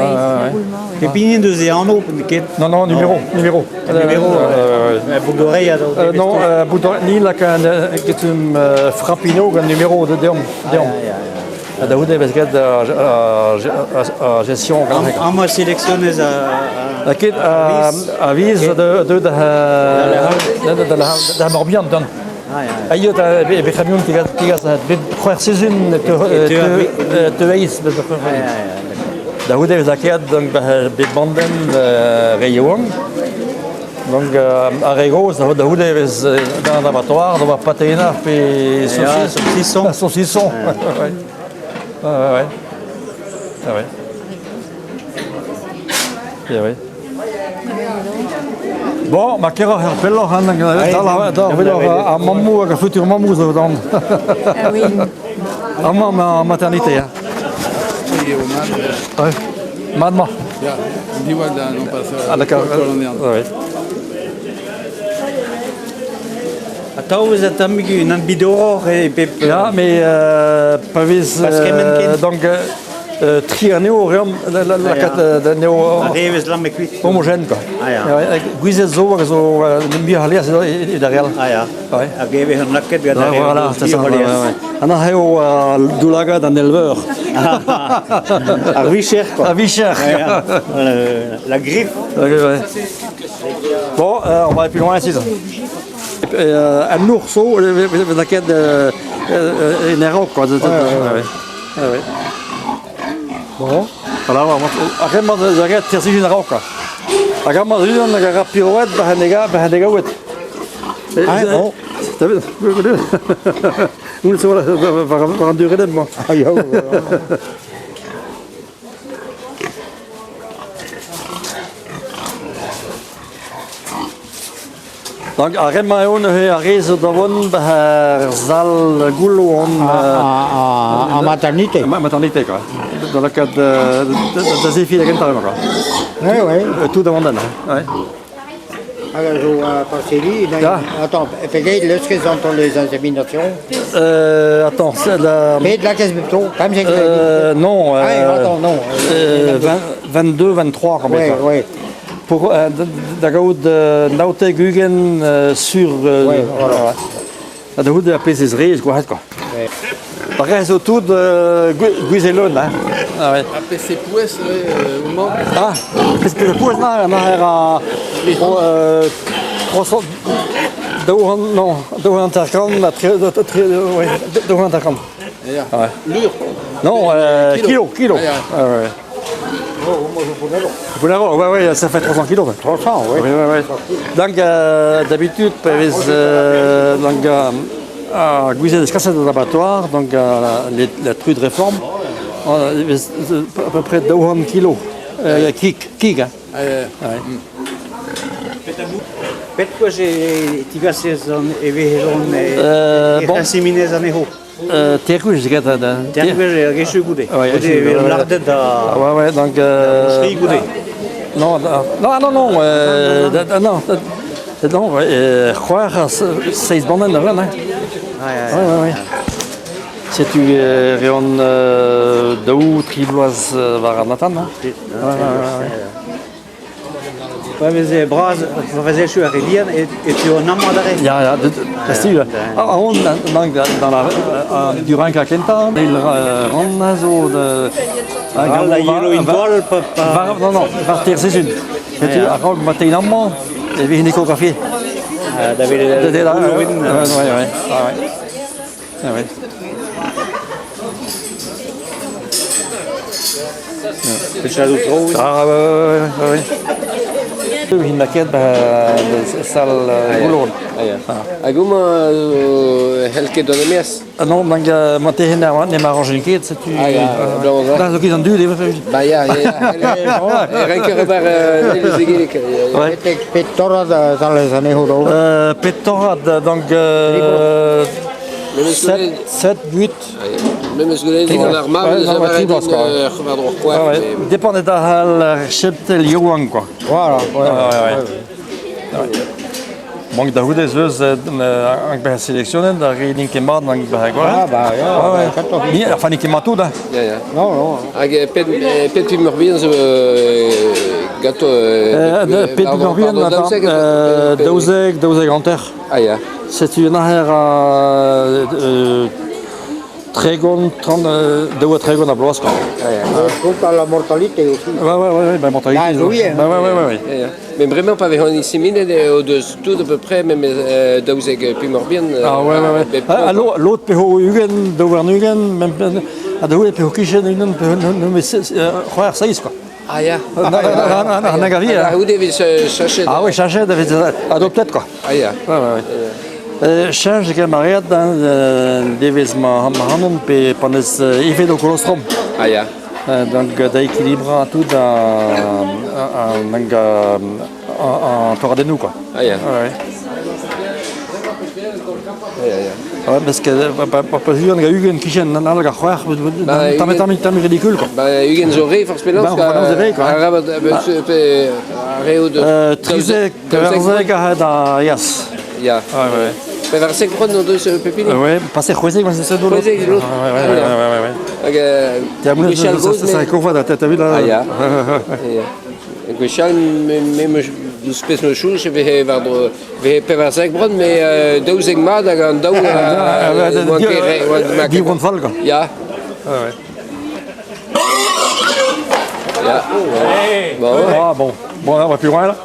Oui, le roulement, oui. Pep hini deus e anv, n'eo ket? Non, non, numéro, numéro. Numéro, Boudoreilh Non, ni laka get um frappino gant numéro de deomp. Deomp. Da c'houde e vez graet ar gestion galleg. Amañ sélectionnez a Ket a viz deuet da Morbihan dan. Aio da bet c'hamion tigas bet c'hwec'h sizhun teu eizh Da c'houde e vez lakaet donc bet bandenn re yaouank. Donc ar re gozh da c'houde e vez dans an abattoir d'ober pateina pe saucisson. Saucisson. Ouais. Ouais, ouais. Ah ouais. Eh oui. Bon, ma keroc'h er pelloc'h, hein, da weloc'h ar mammoù hag ar futur mammoù zo dan. Ah oui. Amañ ma maternité. Hein. Ouais. Mat-mañ. Ya, diwall da non pas Ah d'accord. Ouais. Atav vez un tammig un bidoroc'h e pep... Ya, mais euh, pa vez euh, donc tri anezho reomp lakaat anezho Ar re vez lamet kuit. Homogène quoi. Ah ya. Gwizet zo hag zo muioc'h a lez e da real. Ah ya. Ouais. Hag e vez an lakaet gant ar re Voilà, c'est ça. An eo doulagad an elveur. Ar vicher quoi. Ar vicher. La griffe. Ouais. Bon, euh, on va aller plus loin ici. Euh, an ourso, lakaet en a-raok quoi. Ouais, ouais. Ah ouais. Bon. Voilà, ar re-mañ da ret terzhijin a-raok quoi. Hag amañ unan hag a ra pirouet ba en egaouet. Ah, bon. T'as vu War an duredenn-mañ. Ah, ya, Donc ar re-mañ eo neuze ar re zo da vont ar sal goullo on Ar maternité. Maternité quoi. Da lakaat da zefiñ da gentañ quoi. Oui, oui. Tout da vont ouais. Hag a zo paseli, Ja. Attends, pegeit leusket entre les inséminations Euh, attends, c'est la... Pet lakez bep tro, pemzek Euh, non. Ah, attends, non. Euh, 20, 22, 23 quand même. Oui, oui. Pour euh, da gaout euh, naotek ugent euh, sur euh, Ouais, voilà. Da c'houde ar pezh ez rez gwahet quoi. Ouais. Par rez zo tout euh, gwizelon hein. Ah ouais. Ar PC pouez euh, mañ Ah, pezh pezh pouez na na era euh, 300 daou non, 250 ha tre, tre, ouais, 250. Ya. Ouais. Lur Non, euh, kilo, kilo. Ah, Ouais, ouais. Poularro, ouais, ouais, ça fait 300 kilos. 300, oui. Oui, oui, oui. Donc, euh, d'habitude, pa vez euh, donc, euh, ar gwized eus kaset d'an abattoir, donc euh, les, la truite réforme, euh, vez à peu près 200 kilos. Euh, kig, kig, hein. Ouais. Pet gwech e tigasez an e vez an Euh, bon. inséminez anezho. Euh, Tergouj, get Tergouj hag echu goude. Ouais, Goude echu, e ouais, ouais. lardet da... Ah ouais, ouais, donc... Euh, goude. Non, non, non, non, euh, non, non, euh, c'hoar a seizh bandenn da vont, hein. Ouais, ouais, ouais. Setu euh, reont euh, daou, tri bloaz war an atan, hein. Ouais, ouais, ouais, ouais. Pa veze bras, pa veze echu ar re vihan, e, e teu an amañ adarre. Ya, ya, da stil. Ah, on, dans, dans la, durant la kentañ, il rann zo de... Ah, la yelo intoal, pa... pa... Non, non, war ter sizhun. Setu, a-raok ma tein amañ, e vez une échographie. Ah, da welet Da, da, ouais, ouais, ouais, ouais. Ah ouais. Ah ouais, ouais, ouais, ouais. Hin lakaet ba sal goulon. Hag homañ c'hell ket dont e-maez Ah non, nag marteze ne m'arranjen ket, setu... Ah ya, blanc Da zo ket an dud, e Ba ya, ya, ya. E renker ober eus egilek. Ouais. Betek pet torad zalez anezho da ober Euh, pet torad, donc... Euh, 7, 7, 8. Memes goulennet gant ar mab eus ouais, war-dro quoi. Ouais, ouais. Dépend ar cheptel yaouank, quoi. Voilà, ouais, ouais, ouais. Mank da c'houde ez eus hag bezañ seleksionet ar re n'int ket mat hag bezañ gwaret. Ah, bah, ya, Ouais, ouais. kentoc'h. Ni, enfin, n'int ket mat tout, hein. Ya, ya. Non, non. Hag pet, pet pemoc'h bihan zo ganto Pet pemoc'h bihan, 12, 12, 12 hanter. Ah ya. Setu un aher a 30, 30, 32 a bloaz, quoi. Compte à la mortalité aussi. Ouais, bah, mortalité. Ah, oui, hein. Ouais. Ya, ya. Mais bremañ pa vez an inseminet o deus tout à peu près même 12 pemoc'h bihan. Ah ouais. Ah, l'autre pe ho 20, 22, même ha da houde pe ho kichen unan pe ho c'hwec'h seizh quoi. Ah ya. An hag a vi, Ah, hein. goude e vez chachet. Ah oui, chachet da vez adoptet quoi. Ah ya. Ouais. Cheñch ket ma reat devezh ma hanon pe pan eus evet o kolostrom. Ah ya. Donc da équilibrañ tout an an torradennoù quoi. Ah ya. Ouais. Ya, ya. Ouais, parce que pa pa 20 kichen an all c'hwec'h Bah, tamm tamm tamm ridicule quoi. Ba, 20 zo re, forzh penaos. Ba, penaos e re, quoi. Arabat, pe ar re o deus... 13, 14 a da yas. Ya. Ouais. Pevarzek bron o deus pep hini. Ouais, passer c'hwezek, ma c'est C'hwezek, l'autre. Ouais. Hag Tiens, moi, gwechall ça, gozh, ça, ça, me- ça, la tête, t'as vu là Ah ya. Ya. Gwechall, me me meus deus pezh meus soñj e vehe war-dro vehe pevarzek bron, met 12 mat hag an daou oant ket re- oant ma ket- Divron fall, quoi. Ya. Ouais. Ya. Bon. Ah bon, bon, on va plus loin là.